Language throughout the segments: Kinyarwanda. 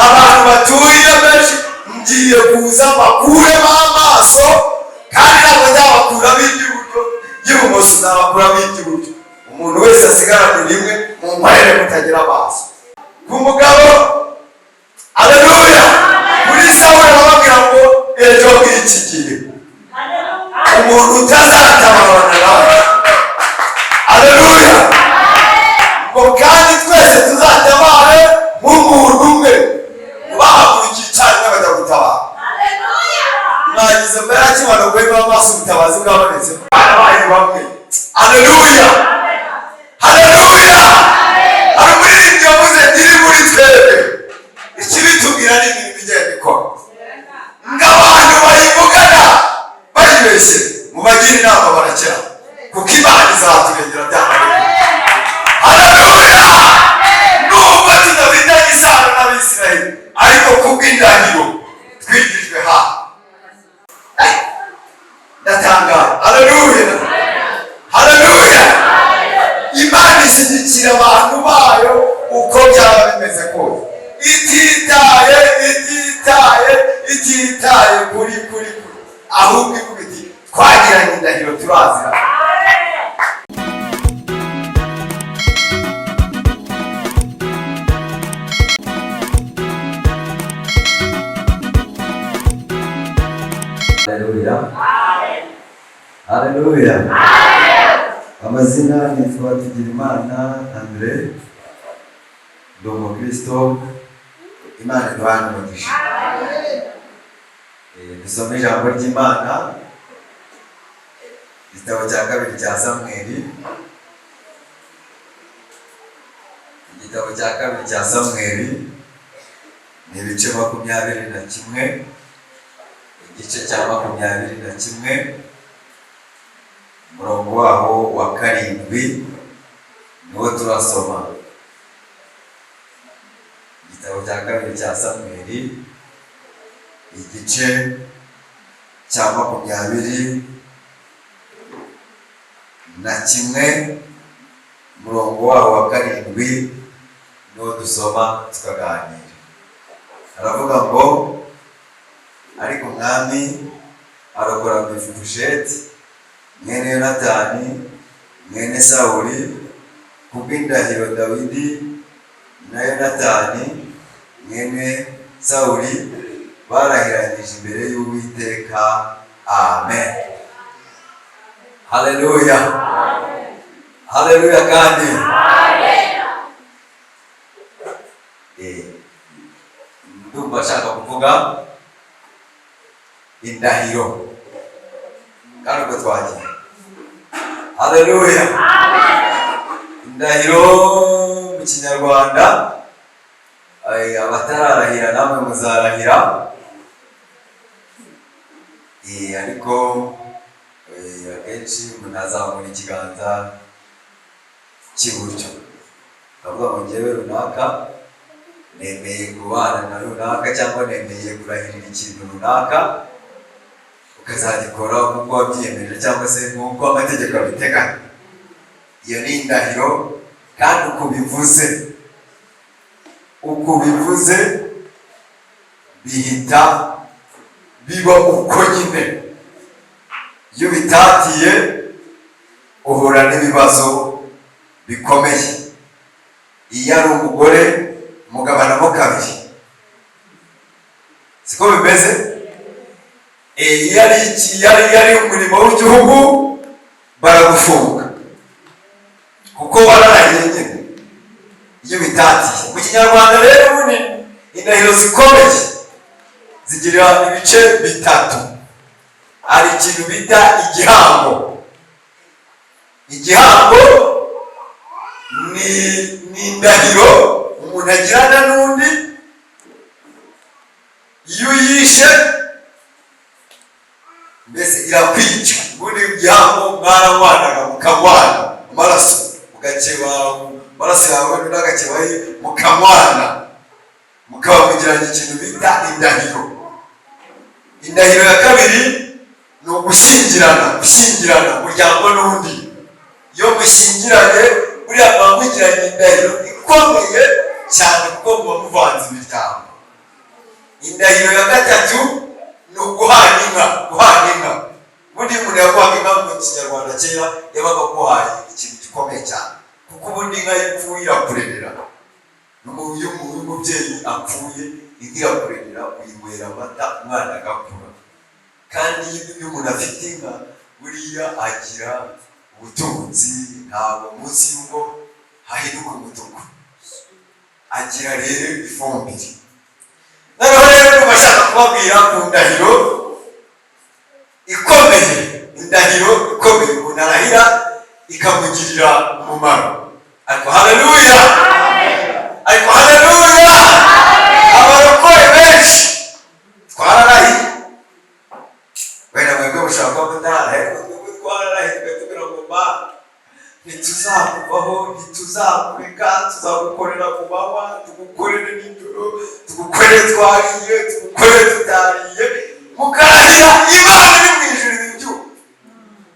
Abantu batuye benshi ngiye kuza bakuremo amaso, kandi ntabwo nzabakuramo iry'iburyo, iry'ibumoso, nzabakuramo iry'iburyo. Umuntu wese asigarane rimwe, munkorere mutagira amaso ku mugabo. Aleluya! Kuri Sawuli arababwira ngo ejo nk'iki gihe umuntu utazatabarana nawe, aleluya, ngo kandi twese tuzatabare nk'umuntu umwe. Bahagurukiye icyarimwe bajya gutabara. Mwagize mbere akimana guhema amaso, ubutabazi bwabonetse, barabaye bamwe. Aleluya, haleluya! Hari umuririmbyi wavuze: "Iri muri twebwe." Ikibitubwira ni imirimo igenda ikora, ngo abantu bayivugana bayibeshye, mubagire inama barakira, kuko Imana izaturengera byananiye. Haleluya! Nubwo tudafitanye isano n'Abisirayeli, ariko kubw'indahiro twigijwe hafi. Ndatangaye. Haleluya, haleluya! Imana ishyigikira abantu bayo uko byaba bimeze kose, ititaye, ititaye, ititaye kuri, ahubwo ivuga iti: "Twagiranye indahiro, turazira." Haleluya. Haleluya. Amazina nitwa Tugirimana Andre, ndi umukristo. Imana iduhane umugisha. Dusome ijambo ry'Imana, igitabo cya kabiri cya Samweli, igitabo cya kabiri cya Samweli ni ibice 21, igice cya 21, umurongo waho wa 7 niwo turasoma. Igitabo cya kabiri cya Samweli, igice cya 21, umurongo waho wa 7 niwo dusoma tukaganira. Aravuga ngo: "Ariko umwami arokora Mefibosheti mwene Yonatani mwene Sawuli kubw'indahiro Dawidi na Yonatani mwene Sawuli barahiranyije imbere y'Uwiteka." Amen. Haleluya, haleluya. Kandi ndumva ashaka kuvuga indahiro, kandi ubwo twagiye. Haleluya! Indahiro mu Kinyarwanda, abatararahira namwe muzarahira. Ariko akenshi umuntu azamura ikiganza cy'iburyo akavuga ngo: "Njyewe runaka nemeye kubana na runaka," cyangwa "nemeye kurahirira ikintu runaka," ukazagikora nk'uko wabyiyemeje cyangwa se nk'uko amategeko abiteganya. Iyo ni indahiro, kandi uko ubivuze bihita biba uko nyine. Iyo ubitatiye uhura n'ibibazo bikomeye. Iyo ari umugore mugabanamo kabiri, siko bimeze? Iyo ari umurimo w'igihugu baragufunga kuko wararahiye nyine iyo bitatiye. Mu Kinyarwanda rero ubundi indahiro zikomeye zigira ibice bitatu. Hari ikintu bita igihango. Igihango ni indahiro umuntu agirana n'undi. Iyo uyishe mbese irakwica. Ubundi igihango mwaranywanaga, mukanywana amaraso, mugakeba amaraso yawe n'undi agakeba ye, mukanywana, mukaba mugiranye ikintu bita indahiro. Indahiro ya kabiri ni ugushyingirana, gushyingirana umuryango n'undi. Iyo mushyingiranye buriya muba mugiranye indahiro ikomeye cyane kuko muba muvanze imiryango. Indahiro ya gatatu ni uguhana inka. Guhana inka, ubundi iyo umuntu yaguhaga inka mu Kinyarwanda kera, yabaga aguhaye ikintu gikomeye cyane, kuko ubundi inka ipfuye irakurerera. Iyo umubyeyi apfuye, inka irakurerera, uyinywera amata, umwana agakura. Kandi iyo umuntu afite inka, buriya agira ubutunzi, ntabwo munsi y'uko hahinduka umutuku, agira rero ifumbire. Noneho rero ndumva ashaka kubabwira ku ndahiro ikomeye, indahiro ikomeye umuntu arahira ikamugirira umumaro. Ariko haleluya, ariko haleluya! Abarokore benshi twararahiye. Wenda mwebwe mushobora kuba mutarahiye, ariko twebwe twararahiye, tugatubwira ngo: "Mana, ntituzakuvaho, ntituzakureka, tuzagukorera ku manywa, tugukorere nijoro, tugukorere twariye, tugukorere tutariye." Mukarahira Imana iri mu ijuru ibibyumva.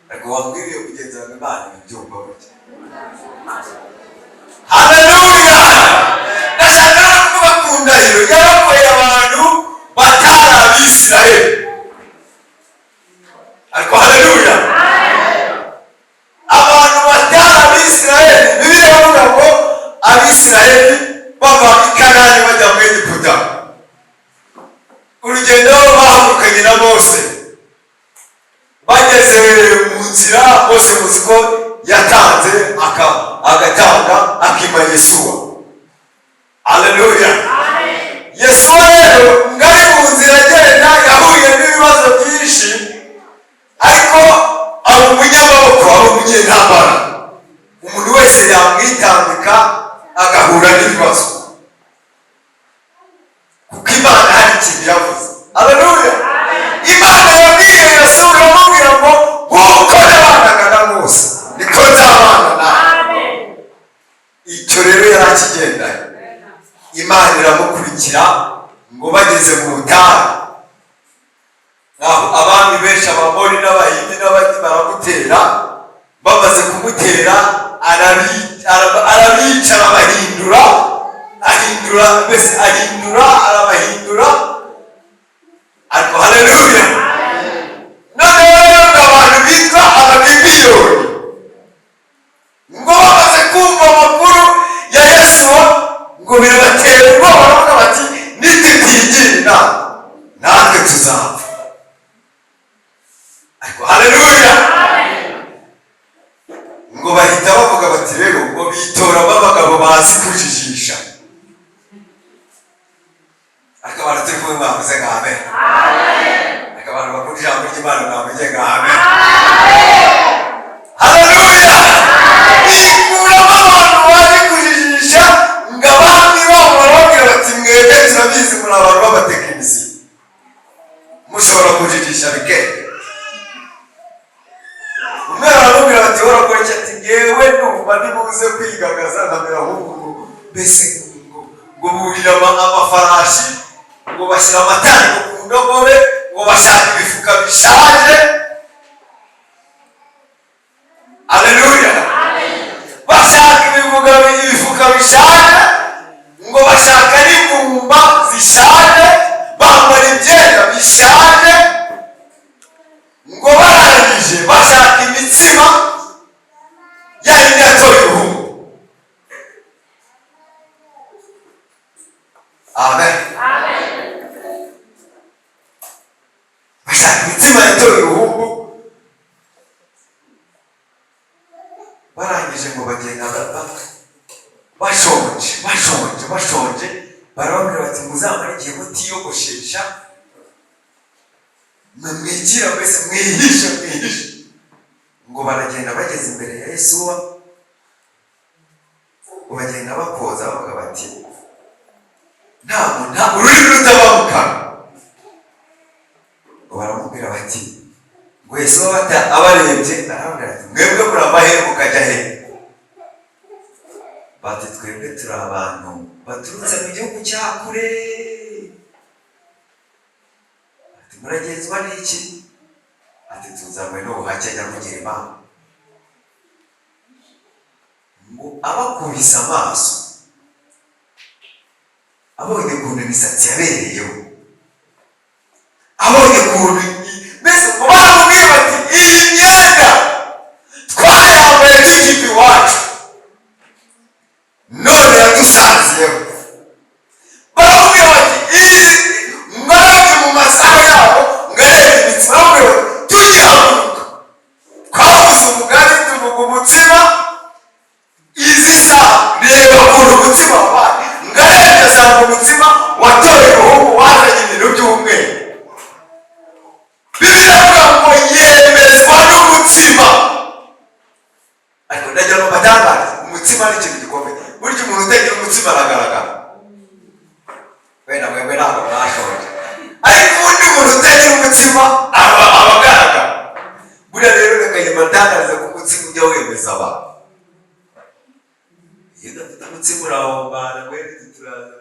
Ariko wambwiriye mugenzi wawe, Imana ibibyumva burya. Haleluya! Ndashaka no kuvuga ku ndahiro yarokoye abantu batari Abisiraheli. Ariko haleluya! Abantu batari Abisiraheli, Bibiliya iravuga ngo Abisiraheli bava i Kanani bajya mu Egiputa, urugendo bahagurukanye na Mose, bageze mu nzira, Mose muzi ko yatanze, agatanga, akima Yesuwa. Haleluya! Yesuwa rero ngo ari mu nzira agenda, yahuye n'ibibazo byinshi, ariko aba umunyamaboko, aba umunyentambara. Umuntu wese yamwitambika agahura n'ibibazo, kuko Imana hari ikintu yavuze. Haleluya! Imana yabwiye Yosuwa, iramubwira ngo: "Nk'uko nabanaga na Mose, niko nzabana nawe." Icyo rero yari akigendanye, Imana iramukurikira. Ngo bageze mu butayu, aho abami benshi, Abamori n'Abahindi n'abandi, baramutera. Bamaze kumutera, arabica, arabahindura, ahindura mbese, ahindura, arabahindura. Ariko haleluya! Noneho rero ngo abantu bitwa Abagibiyoni, ngo bamaze kumva amakuru ya Yesuwa, ngo birabatera ubwoba, baravuga bati: "Nitutigira inama, natwe tuzapfa." Ariko haleluya! Ngo bahita bavuga bati rero, ngo bitoramo abagabo bazi kujijisha. Ariko abantu turi kumwe, mwavuze ngo amen. Ariko abantu bakunda ijambo ry'Imana, mwavuze ngo amen. Haleluya! Bikuramo abantu bazi kujijisha. Ngo abami babo barababwira bati: "Mwebwe turabizi, muri abantu b'abatekinisiye, mushobora kujijisha bikenda." Umwe aramubwira bati: "Warakora iki?" Ati: "Ngewe numva nibuze kwigagaza nkamera nk'umuntu mbese." Ngo burira amafarashi, ngo bashyira amatariko ku ndogobe, ngo bashaka ibifuka bishaje. Aleluya! Bashaka ibifuka bishaje, ngo bashaka n'ingumba zishaje, bambara imyenda bishaje. Ngo barangije bashaka imitsima ya yindi yatoye uruhu. Amen. Bashaka imitsima yatoye uruhumbu. Barangije ngo bagenda bashonje, bashonje, bashonje. Barababwira bati: "Muzamara igihe mutiyogoshesha, mwigira mbese, mwihishe, mwihishe." Ngo baragenda, bageze imbere ya Yesuwa, ngo bagenda bakoza, bavuga bati ntabwo nta ururimi rutaba mu kanwa. Ngo baramubwira bati, ngo Yesuwa bata abarebye, arababwira ati: "Mwebwe murava he, mukajya he?" Bati: "Twebwe turi abantu baturutse mu gihugu cya kure." Ati: "Muragenzwa n'iki?" Ati: "Tuzanywe n'ubuhake nyamugira Imana." Ngo abakubise amaso, abonye ukuntu imisatsi yabereyeho. abantu. Iyo udafite umutsima urahombana ngo turaza.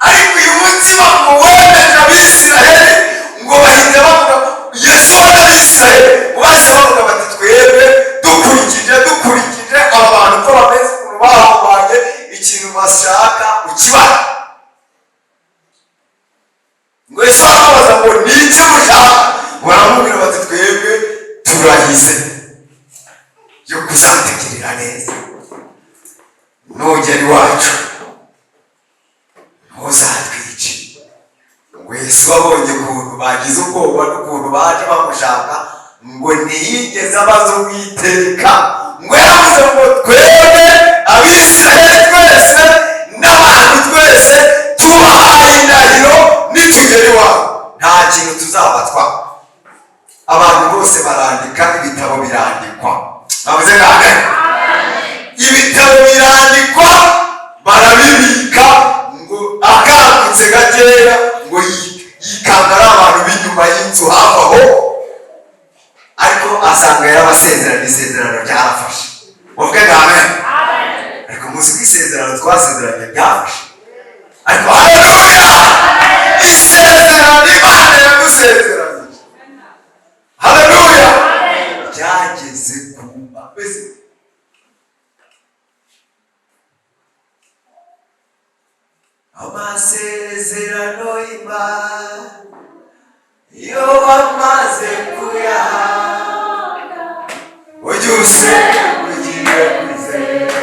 Ariko uyu mutsima ngo wemeje Abisiraheli, ngo bahita bavuga Yesu n'Abisiraheli bahise bavuga bati: "Twebwe dukurikije aba bantu uko bameze, ukuntu bahombanye, ikintu bashaka ukibaha." Ngo Yesu arababaza ngo: "Ni iki mushaka?" Baramubwira bati: "Twebwe turahize yo kuzatugirira neza, nugera iwacu ntuzatwice." Ngo Yesu abonye ukuntu bagize ubwoba n'ukuntu baje bamushaka, ngo ntiyigeze abaza Uwiteka. Ngo yaravuze ngo: "Twebwe Abisiraheli twese n'abantu twese tubahaye indahiro, nitugera iwabo nta kintu tuzabatwa." Abantu bose barandika, ibitabo birandikwa. Bavuze ngo amen. Ibitabo birandikwa, barabibika. Ngo akangutse gakeya, ngo yikanga ari abantu b'inyuma y'inzu hafi aho, ariko asanga yarabasezeranye, isezerano ryarafashe. Muvuge ngo amen. Ariko muzi ko isezerano twasezeranye ryafashe? Ariko haleluya, isezerano Imana yadusezeranyije, haleluya, ryageze ku mbese. Amasezerano y'Imana iyo wamaze kuyahabwa, ujye usenga ugiye kwizera,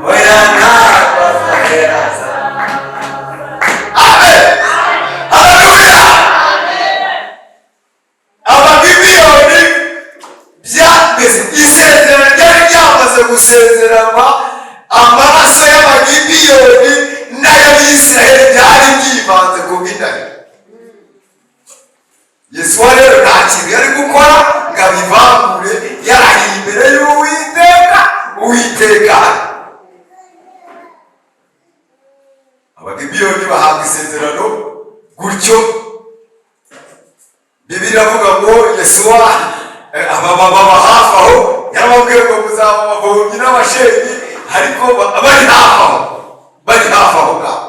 oya, ntabwo azaheraza. Amen, haleluya. Abagibiyoni byameze, isezerano ryari ryamaze gusezeranwa, amaraso y'Abagibiyoni n'ay'Abisiraheli byari byivanze ku bw'indahiro. Yesu rero nta kintu yari gukora ngo abivangure, yarahiye imbere y'Uwiteka. Uwiteka, Abagibiyoni bahabwa isezerano gutyo. Bibiliya iravuga ngo Yesuwa baba hafi aho, yarababwiye ngo muzaba abavomyi n'abashenyi, ariko bari hafi aho, bari hafi aho ngaho.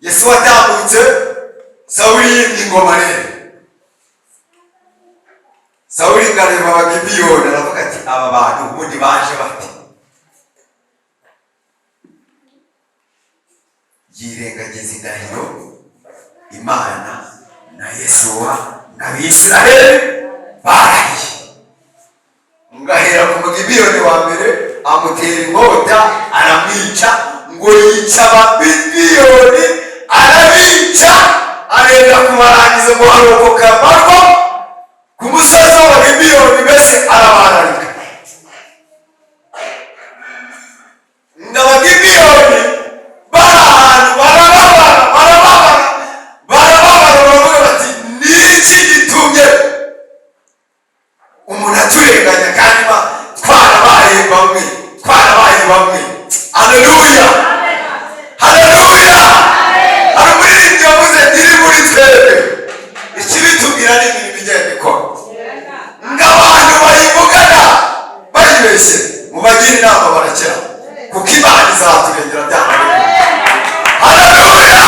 Yesu atambutse, Sawuli yimye ingoma. Rero Sawuli ngareba Abagibiyoni, aravuga ati: "Aba bantu ubundi baje bate?" Yirengagiza indahiro Imana na Yesuwa n'Abisiraheli barahiye. Ngahera ku Mugibiyoni wa mbere, amutera inkota aramwica. Ngo yica Abagibiyoni, arabica, arenda kubarangiza, ngo harokoka amarwa ku musozi w'Abagibiyoni, mbese arabararika. Ngo Abagibiyoni bari ahantu barababara, barababara, barababara, baravuga bati: "Ni iki gitumye umuntu aturenganya kandi twarabaye bamwe, twarabaye bamwe?" Haleluya, haleluya. Hari umuririmbyi wavuze: "Iri muri twebwe, ikibitubwira ni imirimo igenda ikora." Ngo abantu bayivugana bayibeshye, mubagire inama barakira, kuko Imana izaturengera byananiye. Haleluya.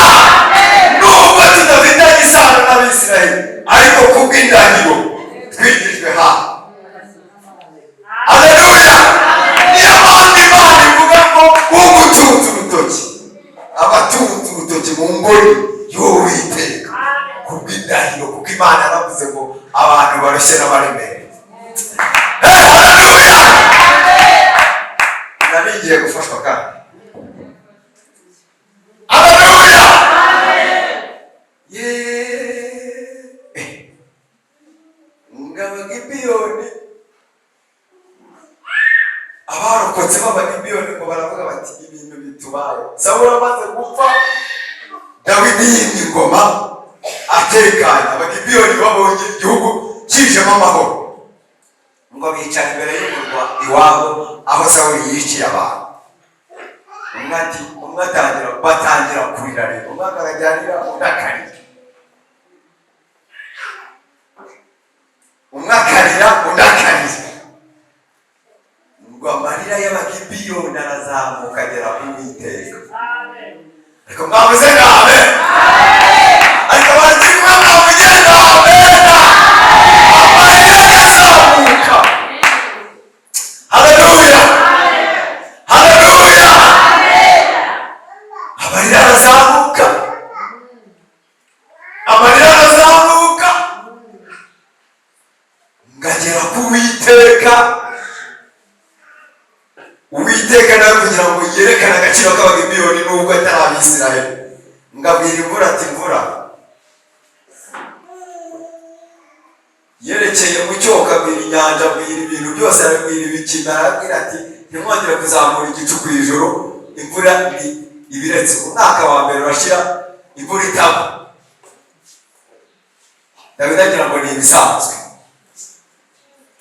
Nubwo tudafitanye isano n'Abisiraheli, ariko kubw'indahiro twigijwe hafi. Haleluya. Niyo mpamvu Imana ivuga ngo ugutunze urutoki abatunze urutoki mu ngori y'Uwiteka, kubw'indahiro, kuko Imana yaravuze ngo abantu barushye n'abaremereye. Haleluya. Nari ngiye gufashwa kandi. Haleluya. Yeee, ngo Abagibiyoni, abarokotse b'Abagibiyoni, ngo baravuga bati: "Ibintu bitubaye." Sawuli amaze gupfa, Dawidi yimye ingoma atekanye, Abagibiyoni babonye igihugu kijemo amahoro, ngo bicara imbere y'umurwa iwabo aho Sawuli yiciye abantu. Umwe ati, umwe atangira, batangira kurira rero, umwe akajya arira, undi akarira. Akarira, undi akarira, ngo amarira y'Abagibiyoni arazamuka agera ku Uwiteka. Ariko mwavuze ngo amen. Ariko abantu turi kumwe, mwavuze ngo amen. Amarira arazamuka. Haleluya, haleluya! Amarira arazamuka, amarira arazamuka ngagera ku Uwiteka. Uwiteka nawe, kugira ngo yerekane agaciro k'Abagibiyoni nubwo atari Abisirayeli, ngabwira imvura ati: "Imvura yerekeye mu cyoka." Abwira inyanja, abwira ibintu byose, arabwira ibikina, arabwira ati: "Ntimwongere kuzamura igicu ku ijoro." Imvura ni ibiretse. Umwaka wa mbere urashira imvura itagwa. Dawidi agira ngo ni ibisanzwe,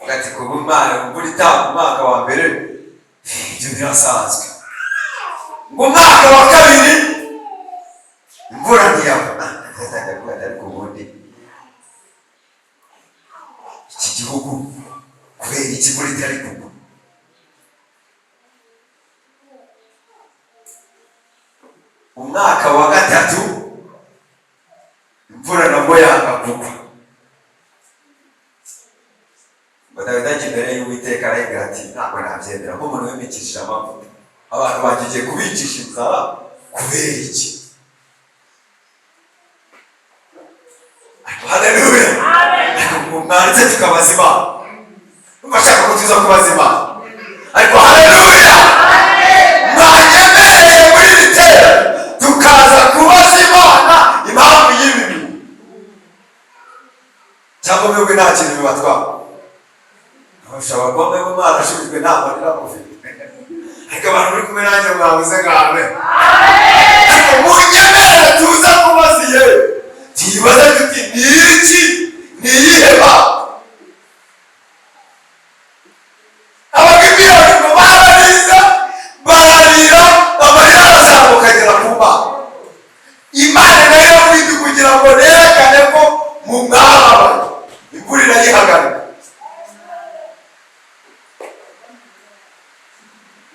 ati: "Kuba Imana imvura itagwa umwaka wa mbere, ibyo birasanzwe." Ngo umwaka wa kabiri imvura ntiyagwa. Atangira kuvuga ati: "Ariko ubundi iki gihugu, kubera iki imvura itari kugwa?" Umwaka wa gatatu imvura nabwo yanga kugwa. Ngo Dawidi ajya imbere y'Uwiteka, arayibwira ati: "Ntabwo nabyemera, nk'umuntu wimikishije amavuta, abantu bagiye kubicisha inzara, kubera iki?" Ariko haleluya! Ariko mwanditse tukabaza Imana. Numva ashaka ko tuza kubaza Imana. Ariko haleluya! Mwanyemereye muri iri teraniro tukaza kubaza Imana impamvu y'ibi bintu, cyangwa mwebwe nta kintu bibatwara? Ushobora kuba mwebwe mwarashubijwe, nta marira mufite. Ariko abantu muri kumwe nanjye, mwabuze ngo amen. Ariko munyemerere tuza kubaza iye, tuyibaze tuti: "Ni iki? Ni iyihe mpamvu?" Abagibiyoni ngo bararize, bararira, amarira arazamuka agera ku Mana. Imana nayo yavuze kugira ngo nerekane ko mu mwababaye, imvura irayihagarika.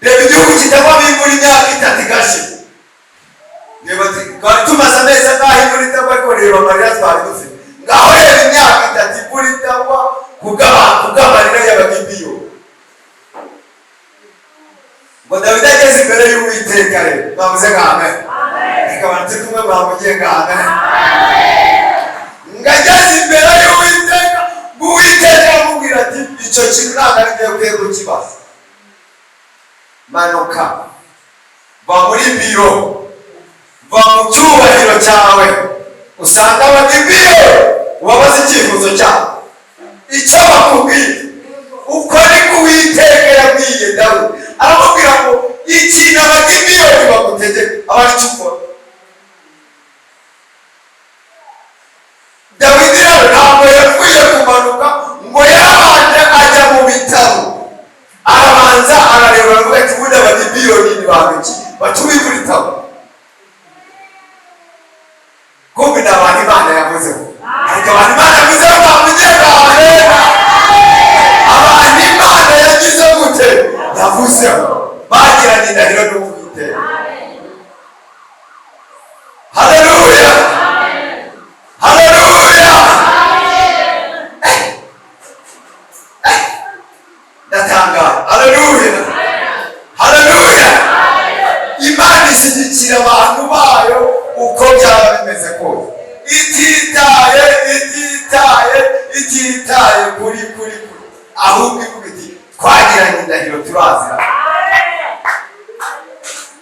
Reba igihugu kitagwamo imvura imyaka 3 igashira. Reba, twari tumaze amezi angahe imvura itagwa? Ariko reba amarira twari dufite. Ngaho reba imyaka 3 imvura itagwa kubw'amarira y'Abagibiyoni. Ngo Dawidi ageze imbere y'Uwiteka rero, mwavuze ngo amen. Reka abantu turi kumwe, mwavugiye ngo amen. Ngo ageze imbere y'Uwiteka, ngo Uwiteka aramubwira ati: "Icyo kintu ntabwo ari byo ukwiye kukibaza. Manuka, va muri biro, va mu cyubahiro cyawe, usanga Abagibiyoni, ubabaze icyifuzo cyabo, icyo bakubwiye." Uko niko Uwiteka yabwiye Dawidi, aramubwira ngo: "Ikintu Abagibiyoni bagutegeka, aba ari cyo ukora." Dawidi rero ntabwo yapfuye kumanuka, ngo yarabanje ajya mu bitaro, arabanza arareba, aravuga ati: "Ubundi Abagibiyoni ni bantu ki batuma imvura itagwa?" Kumbi ni abantu Imana yavuzeho. Ariko abantu Imana yavuzeho, bavugiye ngo abantu Imana yagize gute? Yavuzeho, bagiranye indahiro n'Uwiteka. Haleluya, haleluya! Ndatangaye. Haleluya, haleluya! Imana ishyigikira abantu bayo uko byaba bimeze kose, ititaye, ititaye, ititaye kuri, ahubwo ivuga iti: "Twagiranye indahiro, turazira."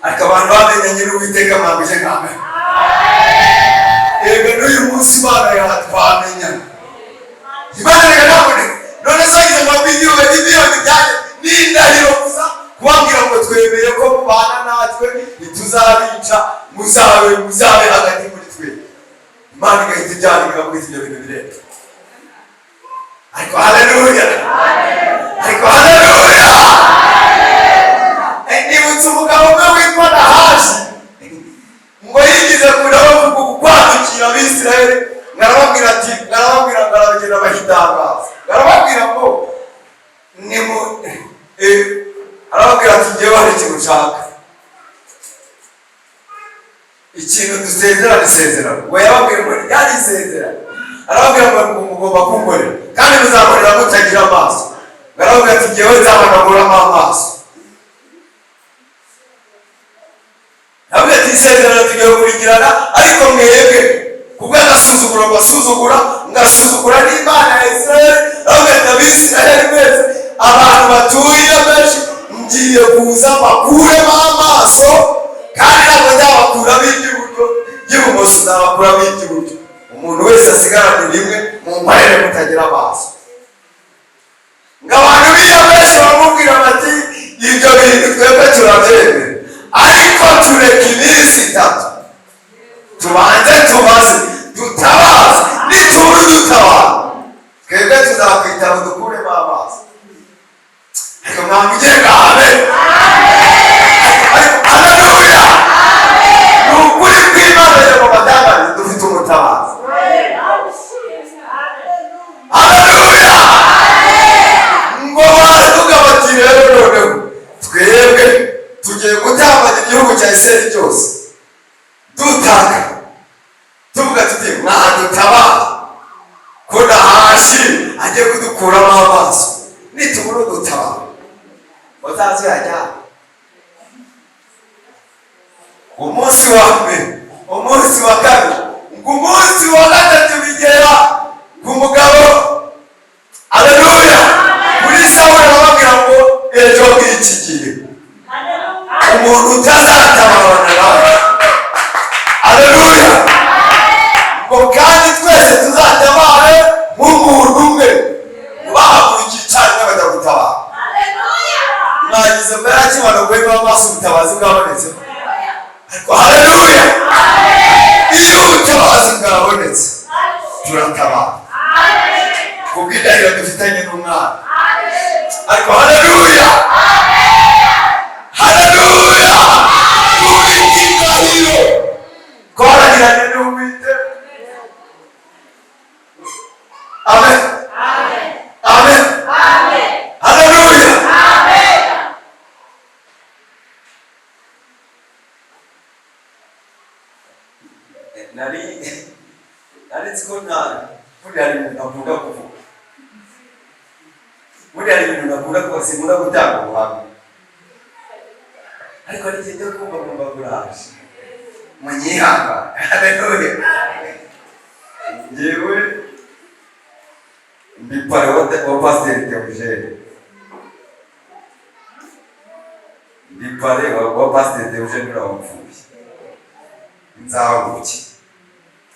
Ariko abantu bamenyanye n'Uwiteka, mwambije nkame. Yego, n'uyu munsi Imana yatwamenyana. Imana reka ntaboneka. None se wagize ngo miliyoni byanjye ni indahiro gusa, kubabwira ngo twemeye ko mubana natwe, ntituzabica, muzabe hagati muri twe? Imana igahita ibyandika muri ibyo bintu birenze. Ariko haleluya! Ariko haleluya! Nibutse umugabo umwe witwa Nahashi, ngo yigize kwadukira Abisirayeli, ngo arababwira ati, ngo arababwira, ngo arabagenda bahitangaza, ngo arababwira ngo Nimu arababwira ati: "Ngewe hari ikintu nshaka, ikintu dusezerana, isezerano." Ngo yababwira ngo ryari isezerano? Arababwira ngo mugomba kunkorera kandi muzankorera mutagira amaso. Ngo arababwira ati: "Ngewe nzabanaguramo amaso." Arababwira ati: "Isezerano tugiye gukurikirana, ariko mwebwe kubw'agasuzuguro mbasuzugura, ngasuzugura n'Imana ya Israheli." Arababwira ati: "Abisiraheli mwese, abantu batuye benshi, ngiye kuza bakuremo amaso, kandi ntabwo nzabakuramo iry'iburyo, iry'ibumoso, nzabakuramo iry'iburyo, umuntu wese asigarane rimwe, munkorere mutagira amaso." Ngo abantu b'iyo benshi bamubwira bati: "Ibyo bintu twebwe turabyemera, ariko tureka iminsi 3 tubanze tubaze, dutabaze. Nitubura udutabara, twebwe tuzakwitaba dukuremo amaso." Ariko mwamugire amen. Ariko haleluya, ni ukuri kw'Imana yo mu madangari, dufite umutabazi. Haleluya. Ngo baravuga bati: "Rero noneho twebwe tugiye gutambanya igihugu cya Isirayeli cyose, dutaka tuvuga tuti: 'Mwadutabara ko Nahashi agiye kudukuramo amaso.' Nitubura udutabara, bazaze yajyana." Umunsi wa mbere, umunsi wa kabiri, ngo umunsi wa gatatu bigera ku mugabo, aleluya, kuri Sawuli, arababwira ngo: "Ejo nk'iki gihe, umuntu utazatabarana nawe, aleluya, ngo kandi twese tuzatabare nk'umuntu umwe." Bahagurukiye icyarimwe bajya gutabara. Mwagize mbere akibona guhema amaso, ubutabazi bwabonetse. Ariko haleluya, iyo ubutabazi bwabonetse turatabara kubw'indahiro dufitanye n'umwana. Ariko haleluya, haleluya, dufite indahiro twarahiranye n'Uwiteka. Amen, amen, haleluya. Nari nzi ko nta buriya hari ibintu ntakunda kuvuga, buriya hari ibintu ntakunda kuvuga, sinkunda gutanga ubuhamya, ariko hari igihe njya kumva nkumva buraje, munyihangane. Haleluya. Njyewe ndi parrain wa Pasiteri Theogene, ndi parrain wa Pasiteri Theogene uriya wapfuye nzabuke,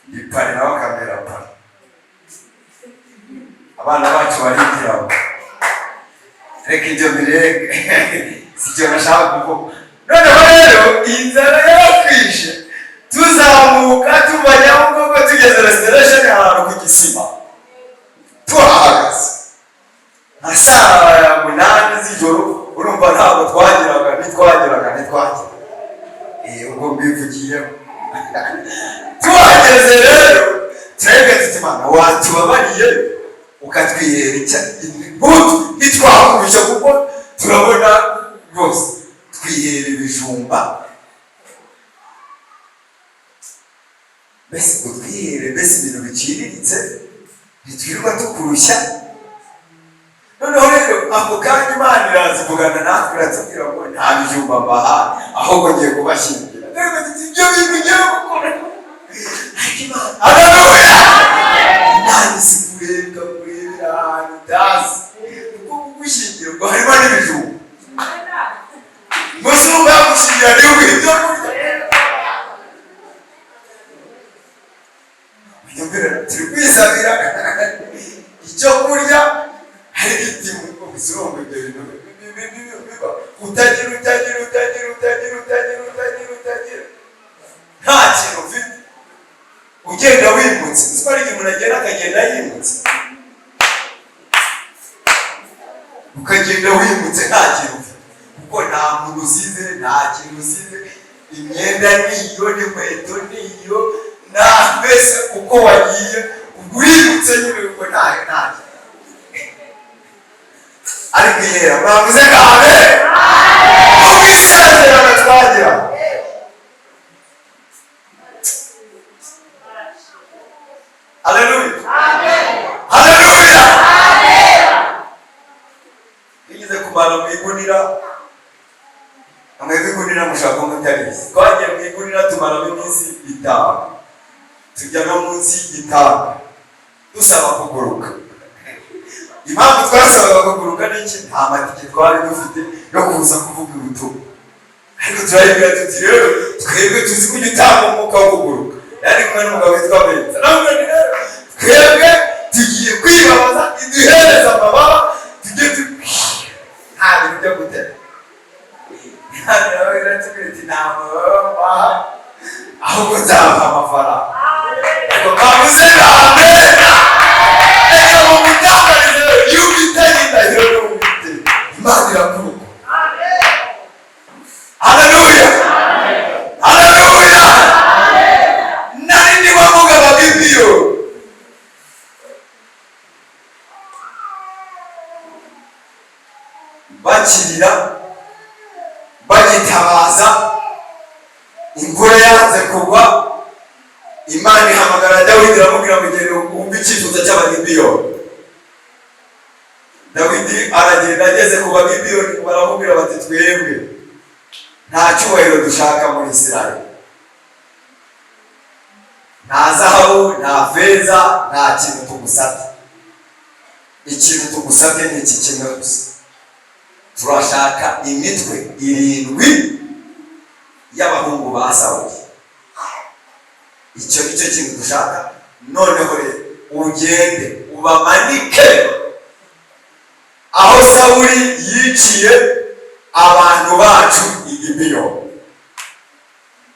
ndi parrain nawe akambera parrain, abana bacu barigiramo. Reka ibyo birenge, si cyo nashaka kuvuga. Noneho rero inzara yaratwishe, tuzamuka tuva Nyabugogo tugeze Restoration, ahantu ku Gisima, tuhahagaze nka saa 8 z'ijoro. Urumva ntabwo twageraga, ntitwageraga, ntitwageraga. Ubwo mbivugiyemo. Tuhageze rero twebwe tuti: "Imana watubabariye ukatwihera imbuto, ntitwakubisha kuko turabona rwose." Twihera ibijumba, mbese utwihere, mbese ibintu biciriritse, ntitwirirwa tukurushya. Noneho rero ako kanya Imana iraza ivugana natwe, iratubwira ngo: "Nta bijumba mbahaye, ahubwo ngiye kubashyingira." Twebwe tuti: "Ibyo bintu ugiye gukora?" Ariko Imana, haleluya, Imana izi kureba, kurebera ahantu utazi, kuko kugushyingira ngo harimo n'ibijumba. Muzungu yagushyingira niba ibyo kurya. Munyumvire, turi kwisabira icyo kurya, ariko iti ubuzungu ibyo bintu biba utagira, utagira, utagira, utagira, utagira, utagira, utagira, nta kintu ufite, ugenda wimutse. Uzi ko hari igihe umuntu agenda akagenda yimutse, ukagenda wimutse nta kintu ufite, kuko nta muntu usize, nta kintu usize, imyenda niyo, n'inkweto niyo, nta mbese uko wagiye ubwo urimutse nyine, ubwo nta ntacyo. Ariko ihera mwavuze ngo amen. Ubwisezerano twagira. Haleluya. Haleluya. Bigeze kumara mu igunira, mwebwe igunira mushaka mutarizi. Twagiye mu igunira tumaramo iminsi 5, tujya no munsi y'igitanda dusaba kuguruka. Impamvu twasabaga kuguruka ni iki? Nta matike twari dufite yo kuza kuvuga ubutumwa, ariko turayibwira tuti rero twebwe tuzi ko ujya umwuka wo kuguruka. Yari kumwe n'umugabo witwa Benza, nawe rero twebwe tugiye kwibabaza, iduhereza amababa, tujye nta bintu byo gutera. Ahubwo nzabaha amafaranga. Ariko mwavuze ngo amen. Reka mumutangarize iyo ufitanye indahiro n'uwufite Imana irakuruka. Haleluya. Haleluya. Nari ndimo mvuga Abagibeyoni. Bakirira, bagitabaza, imvura yanze kugwa, Imana ihamagara Dawidi iramubwira ngo genda wumve icyifuzo cy'Abagibeyoni. Dawidi aragenda, ageze ku Bagibeyoni baramubwira bati twebwe nta cyubahiro dushaka muri Isirayeli, nta zahabu, nta feza, nta kintu tugusabye. Ikintu tugusabye ni iki kimwe gusa, turashaka imitwe 7 y'abahungu ba Sawuli. Icyo nicyo kintu dushaka. Noneho rero ugende ubamanike aho Sawuli yiciye abantu bacu i Gibeyoni.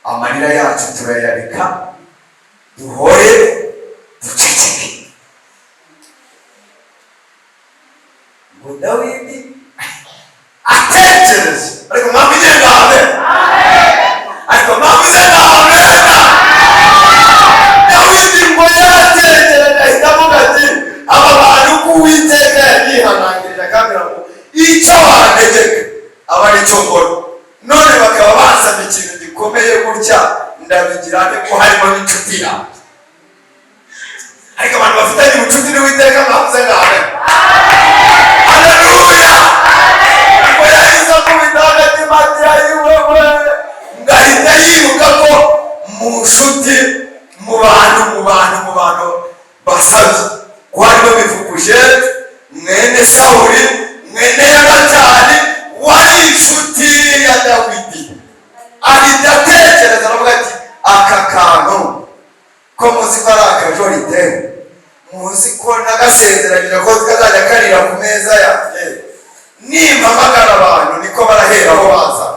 Amarira yacu turayareka, duhore duceceke. Ngo Dawidi atekereje, ariko mwavuze ngo amen. Ariko mwavuze ngo amen. Dawidi ngo yaratekereje, ahita avuga ati aba bantu ko Uwiteka yagihanangirije akambwira ngo icyo wantegeka aba ari cyo nkora, none bakaba bansabye ikintu gikomeye gutya, ndabigira nte ko harimo n'inshuti yanjye? Ariko abantu bafitanye ubucuti n'Uwiteka mwavuze ngo amen. Haleluya. Ngo yahise akubita agatima ati ayiwewe, ngahita yibuka ko mu nshuti, mu bantu, mu bantu, mu bantu basabye ko harimo Mefibosheti mwene Sawuli mwene Yonatani wari inshuti ya Dawidi. Ahita atekereza aravuga ati aka kantu ko muzi ko ari akajorite, muzi ko nagasezeranyije ko kazajya karira ku meza yanjye, nimpamagara abantu niko baraheraho baza.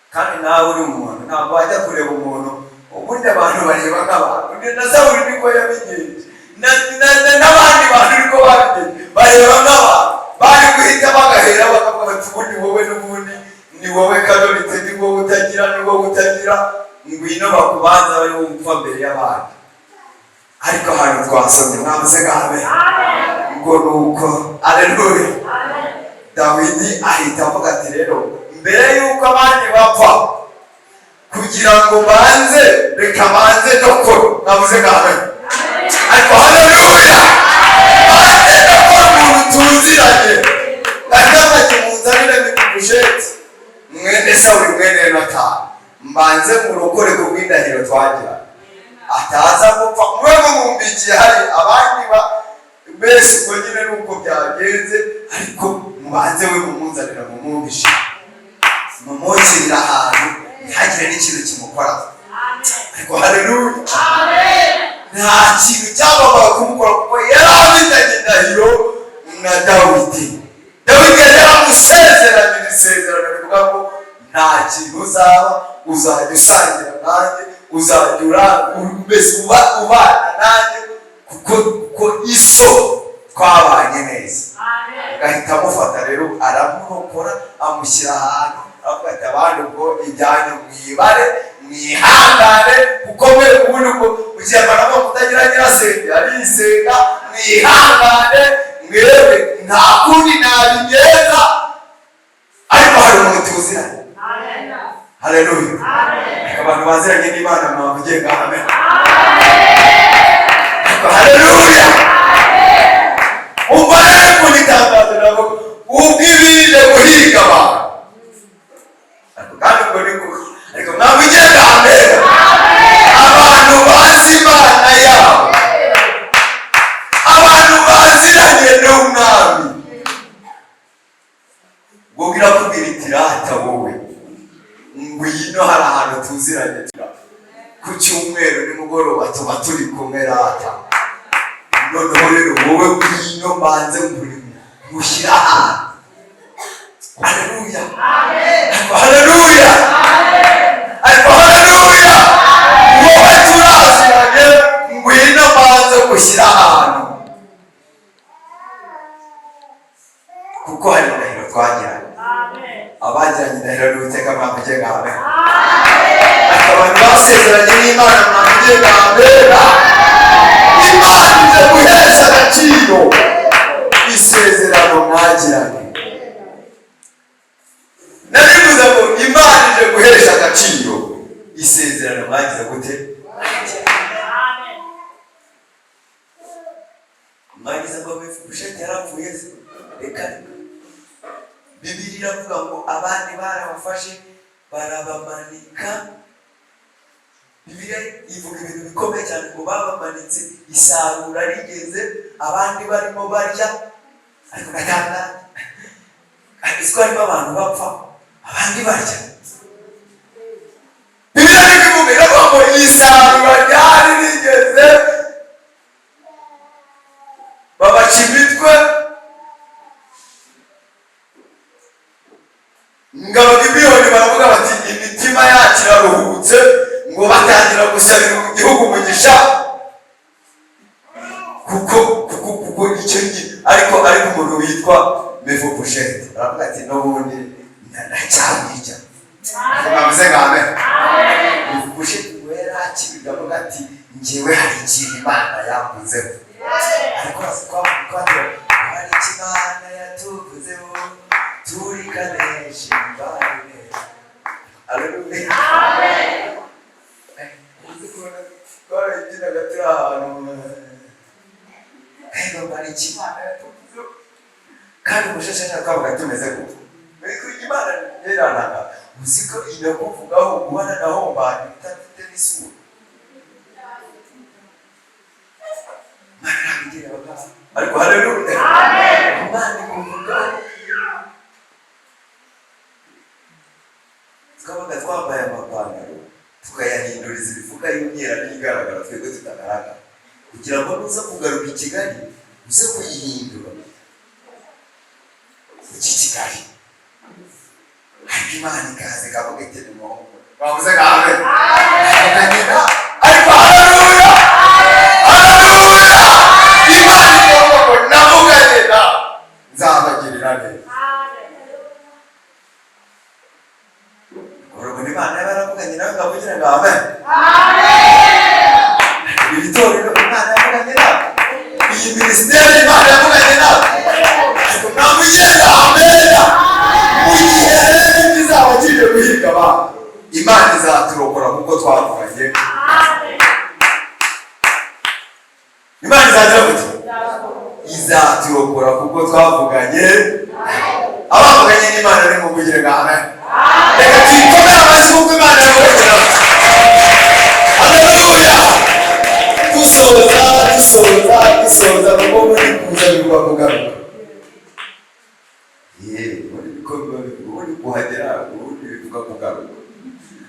Kandi nawe uri umuntu ntabwo wajya kureba umuntu, ubundi abantu bareba nk'abantu. Na Sawuli niko yabigenje, n'abandi bantu niko babigenje, bareba nk'abantu. Bari guhita bagahera bakavuga bati ubundi wowe n'ubundi ni wowe kajorite, ni wowe utagira, ni wowe utagira, ngwino bakubanza bari wowe upfa mbere y'abandi. Ariko ahantu twasomye mwavuze ngo amen. Ngo nuko aleluya. Dawidi ahita avuga ati rero mbere y'uko abandi bapfa, kugira ngo banze, reka banze ndokore. Mwavuze ngo amen. Ariko haleluya, banze ndokore umuntu tuziranye. Ahita munzanire Mefibosheti mwene Sawuli mwene Yonatani, mbanze murokore ku bw'indahiro twagira, ataza gupfa mube mumumbikiye hari abandi ba mbese ubwo nyine nuko byagenze, ariko mubanze we mumunzanira, mumwumvishe, mumukirira ahantu ntihagire n'ikintu kimukoraho. Ariko haleluya, nta kintu cyagombaga kumukora kuko yari afitanye indahiro na Dawidi. Dawidi yari yaramusezeranyije isezerano rivuga ngo nta kintu uzaba, uzajya usangira nanjye, uzajya mbese ubana nanjye, kuko iso twabanye neza. Agahita amufata rero aramurokora, amushyira ahantu, aravuga ati abandi ubwo ijyanye mwibare mwihangane, kuko we ubundi ubwo ugiye amara kutagira nyirasenge arisenga, mwihangane mwebwe Nta kundi nabigenza, ariko hari umuntu tuziranye. Haleluya! Abantu baziranye n'Imana, mwavuge ngo amen. Haleluya! Umva rero ukuntu itangazo ntabwo ubwo ibije guhiga abantu, ariko kandi ubwo ni kuko, ariko mwavuge ngo amen. Abantu bazi Imana yabo, abantu baziranye n'Umwami, ngo irakubwira iti: "Rata wowe, ngwino, hari ahantu tuziranye. Ku cyumweru nimugoroba tuba turi kumwe. Rata noneho rero wowe ngwino, mbanze ngushyire ahantu." Haleluya, haleluya, ariko haleluya! Wowe turaziranye, ngwino mbanze ngushyire ahantu, kuko hari indahiro twagiranye. Abagiranye indahiro n'Uwiteka, mwavuge ngo amen. Ariko abantu basezeranye n'Imana, mwavuge ngo amen. Imana ije guhesha agaciro isezerano mwagiranye. Narivuze ngo Imana ije guhesha agaciro isezerano mwagize gute? Mwagize ngo Mefibosheti yarapfuye se? Reka reka. Bibiliya iravuga ngo abandi barabafashe barabamanika. Bibiliya ivuga ibintu bikomeye cyane, ngo babamanitse isarura rigeze, abandi barimo barya. Ariko gatanga ko harimo abantu bapfa abandi barya. Bibiliya niko ivuga, iravuga ngo isarura ryari rigeze, babaca imitwe, ngo Abagibiyoni baravuga bati: "Imitima yacu iraruhutse." Ngo batangira gusabira igihugu umugisha, kuko icyo gihe ariko umuntu witwa Mefibosheti aravuga ati: "N'ubundi ndacyamwica." Mwavuze ngo amen. Mefibosheti ngo yari akibirwa, avuga ati: "Njyewe hari ikintu Imana yankozeho." Ariko hari icyo Imana yatuvuzeho turi Kadeshi Barine. Haleluya! Uzi kubona twarayibyinaga turi ahantu ego, hari icyo Imana yatuvuzeho. Kandi umushashanya twabaga tumeze gutya, ariko Imana yeranaga. Uzi ko inakuvugaho guhana na hombani utafite n'isura? Imana ntabwo igira abagabo, ariko haleluya, Imana ikuvugaho. Twabaga twambaye amapantaro, tukayahinduriza imifuka y'umweru ariyo igaragara, twebwe tutagaragara, kugira ngo nuza kugaruka i Kigali uze kuyihindura uki Kigali. Ariko Imana ikaza ikavuga iti: "Nimuhumure." Bavuze ngo amen. Bakagenda. Ariko haleluya, haleluya! Imana ikavuga ngo: "Navuganye nawe, nzabagirira neza." Urabona Imana yaba yaravuganye nawe, ngavugira ngo amen. Iri torero Imana yavuganye nawe, iyi minisiteri Imana yavuganye nawe, ariko mwavugira ngo amen. Mu gihe rero kizaba kije guhiga abantu, Imana izaturokora kuko twavuganye. Imana izagira gute? Izaturokora kuko twavuganye. Abavuganye n'Imana ni muvugire ngo amen. Reka tuyikomere amashyi kuko Imana yavuganye nawe. Haleluya! Dusoza, dusoza, dusoza, kuko muri kuza bigomba kugaruka. Ubundi niko biba bivuga, ubundi kuhagera, ubundi bivuga kugaruka.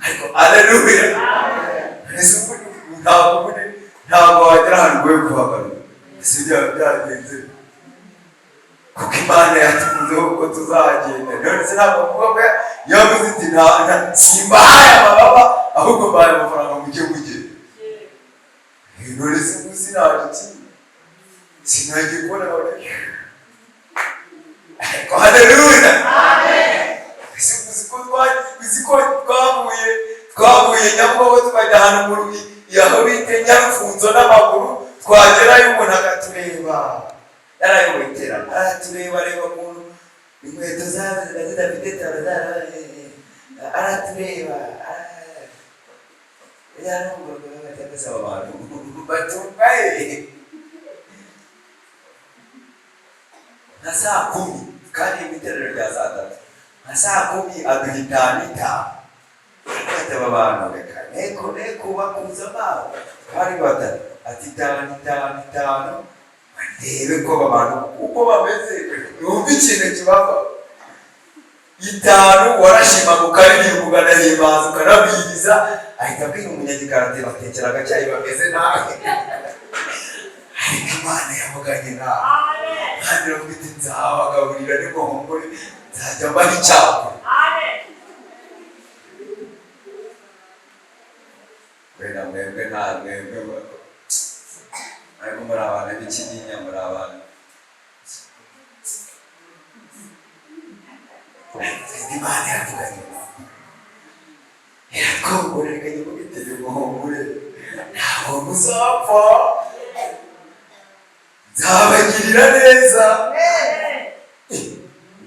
Ariko haleluya! Ese ubundi ntabwo, ubundi ntabwo wagera ahantu ngo we kuhagaruka? Ese byaba byagenze kuko Imana yatuvuzeho ko tuzagenda? None se ntabwo mvuga ko yavuze iti: "Simbahaye amababa, ahubwo mbahaye amafaranga, mujye mugenda"? None se ubu sinaje iki, sinagiye kubona abona? Ariko haleluya! Ese uzi ko twavuye Nyabugogo tukajya ahantu mu rugi aho bita Nyarufunzo n'amaguru, twagerayo umuntu akatureba. Yarayoboye iterana, aratureba, areba ukuntu inkweto zaba ziba zidafite taro, zarabaye, aratureba, yarumvaga batameze. Aba bantu batungaye nka saa 10, kandi mu iteraniro rya saa 3, nka saa 10 aduha itanu itanu. Ati: "Aba bantu reka neko neko bakuza amazi." Bari batatu. Ati: "Itanu, itanu, itanu, ndebe ko aba bantu uko bameze, numva ikintu kibava." Itanu warashimaga, ukaririmba, ukanahimbaza, ukanabwiriza. Ahita abwira umunyagikari ati: "Batekera agacyayi, bameze nabi." Ariko Imana yavuganye nawe kandi iravuga iti: "Nzabagaburira nimuhumure, nzajya mbaha icyago." Wenda mwebwe nta mwebwe, ariko muri abantu b'ikinyinya, muri abantu. Imana yavuganye nawe, iratwongorera, ikajya ivuga iti: "Nimuhumure, ntabwo muzapfa, nzabagirira neza."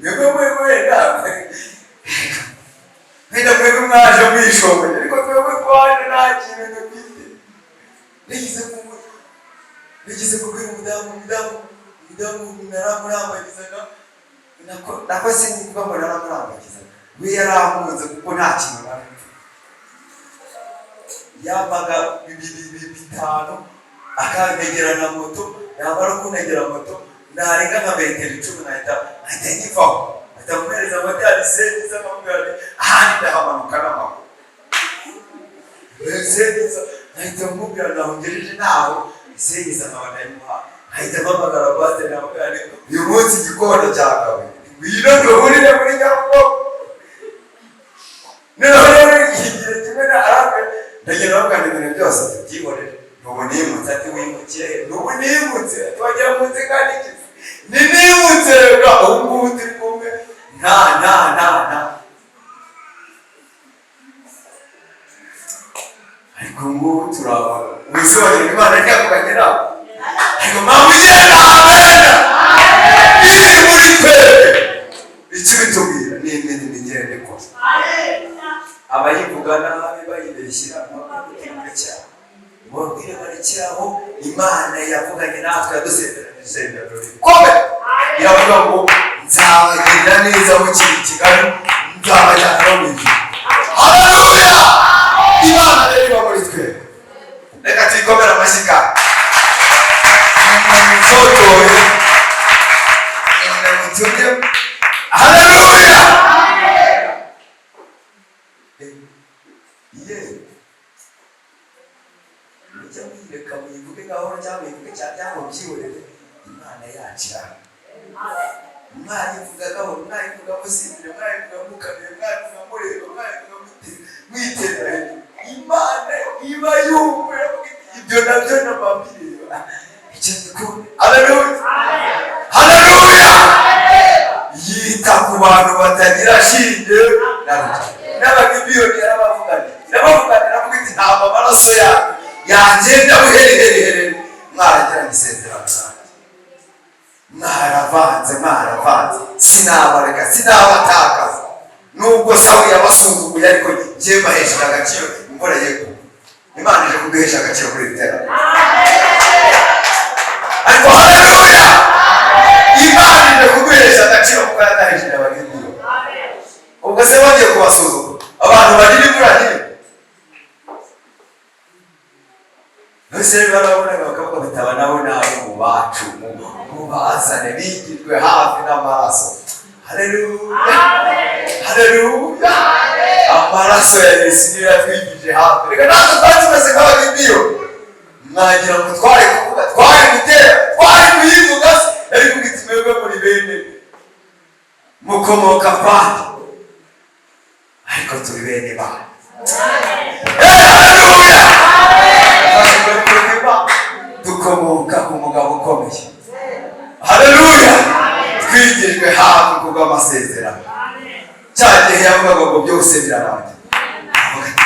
Mwebwe mwebwe wenda mwebwe mwaje mwishoboye, ariko twebwe twaje nta kintu dufite. Nigeze kubwira umudamu naramurambagizaga, nako sinkuvuga ngo naramurambagizaga, we yarankunze kuko nta kintu nari mfite. Yampaga 5 akantegera na moto. Yamara kuntegera moto, narenga nka metero 10 nkahita nyivaho, nkahita muhereza motari sengiza, nkamubwira nti: "Ahandi ndahamanuka n'amaguru." Sengiza, nkahita mubwira naho ngejeje, naho sengiza nkaba ndayimuha, nkahita mpamagara pasiteri, namubwira nti: "Uyu munsi igikona cyakawe, ngwino duhurire muri Nyabugogo." Noneho rero igihe kimwe na arambwira, ndagenda bamubwira ibintu byose, ati: "Byihorere, n'ubu nimutse." Ati: "Wimukiye he?" "N'ubu nimutse." Ati: "Wagira munsi kandi ikizi ni nimutse." Reka ubu ngubu turi kumwe, nta nta nta nta, ariko ubu ngubu turabona ubusobanuro Imana ntiyavuganye nawe. Ariko mpamvu ugenda amena iri muri twebwe, ikibitubwira ni imirimo igenda ikora. Abayivuga nabi bayibeshyira cyane, mubabwire barekeraho. Imana yavuganye natwe, yadusezeranyije isezerano rikomeye, iravuga ngo: "Nzabagirira neza mukiri i Kigali, nzabajyana no mu ijuru." Haleluya! Imana rero iba muri twe, reka tuyikomere amashyi. Kandi mutotoye mutumye. Haleluya! Ye mujya muyireka muyivuge gahoro cyangwa muyivuge cyane cyangwa mubyihorere, Imana yacu irahari. Mwayivuga gahoro, mwayivuga musinzire, mwayivuga mukanuye, mwayivuga mureba, mwayivuga mwitera hejuru, Imana iba yumva, iravuga iti: "Ibyo nabyo nababireba." Icyo gikunda. Haleluya, haleluya! Yita ku bantu batagira shinge na rugero. N'Abagibiyoni yarabavuganiye, irabavuganira, iravuga iti: "Ntabwo amaraso yanyu yagenda buhereherehere mwaragiranye isezerano nanjye, mwaravanze, mwaravanze, sinabareka, sinabatakaza. Nubwo Sawuli yabasuzuguye, ariko njye mbahesheje agaciro." Imvura yego, Imana ije kuduhesha agaciro kuri iri terambere. Ariko haleluya, Imana ije kuduhesha agaciro kuko yadahesheje Abagibiyoni. Ubwo se bagiye kubasuzugura, abantu bagira imvura nyine mbese barabonaga bakavuga bati: "Aba nabo ni abo mu bacu, mubazane bigirwe hafi n'amaraso." Haleluya, haleluya! Amaraso ya Yesu niyo yatwigije hafi. Reka natwe twari tumeze nk'Abagibiyoni, mwagira ngo twari kuvuga, twari gutera, twari kuyivuga se? Ariko iti: "Mwebwe muri bene mukomoka kwandi, ariko turi bene banyu." Haleluya! Dukomoka ku mugabo ukomeye. Haleluya! Twigijwe hafi kubw'amasezerano. Cya gihe yavugaga ngo: "Byose birarangiye," avuga ati: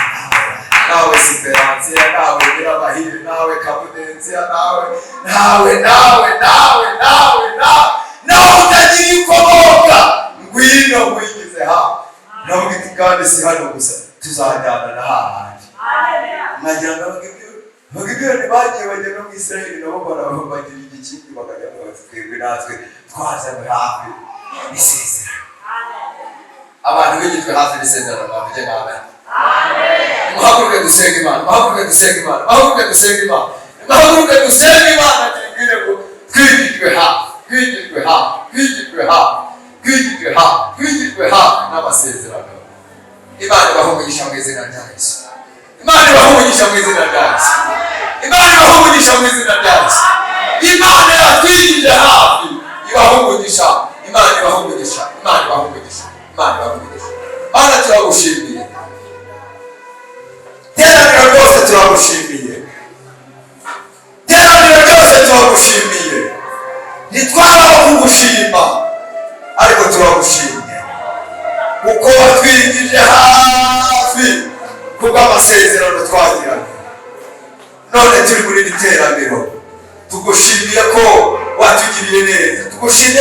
Nawe Siperansiya, nawe Nyirabahire, nawe Kabudensiya, nawe, nawe, nawe, nawe, nawe, nawe, nawe utagira iyo ukomoka, ngwino nkwigize hafi. Navuga iti kandi si hano gusa, tuzajyana na hahandi. Nkagira ngo Abagibeyoni bagiye bajya no mu Israheli, nabo bagira igikingi, bakajya bati twebwe natwe twazanywe hafi n'isezerano. Abantu bigijwe hafi n'isezerano bavuge amen. Muhaguruke dusenge Imana, muhaguruke dusenge Imana, muhaguruke dusenge Imana, muhaguruke dusenge Imana, tubwire ngo twigijwe hafi, twigijwe hafi, twigijwe hafi, twigijwe hafi, twigijwe hafi n'amasezerano. Imana ibahe umugisha mu izina rya Yesu. Imana ibahe umugisha mu izina rya Yesu. Imana ibahe umugisha mu izina rya Yesu. Imana yatwigije hafi ibahe umugisha. Imana ibahe umugisha. Imana ibahe umugisha. Imana ibahe umugisha. Mana, turagushimiye. Teraniro ryose turagushimiye. Teraniro ryose turagushimiye. Ntitwabaho kugushima, ariko turagushimye kuko watwigije hafi kubw'amasezerano twagiranye. None turi muri iri teraniro, tugushimiye ko watugiriye neza, tugushimiye.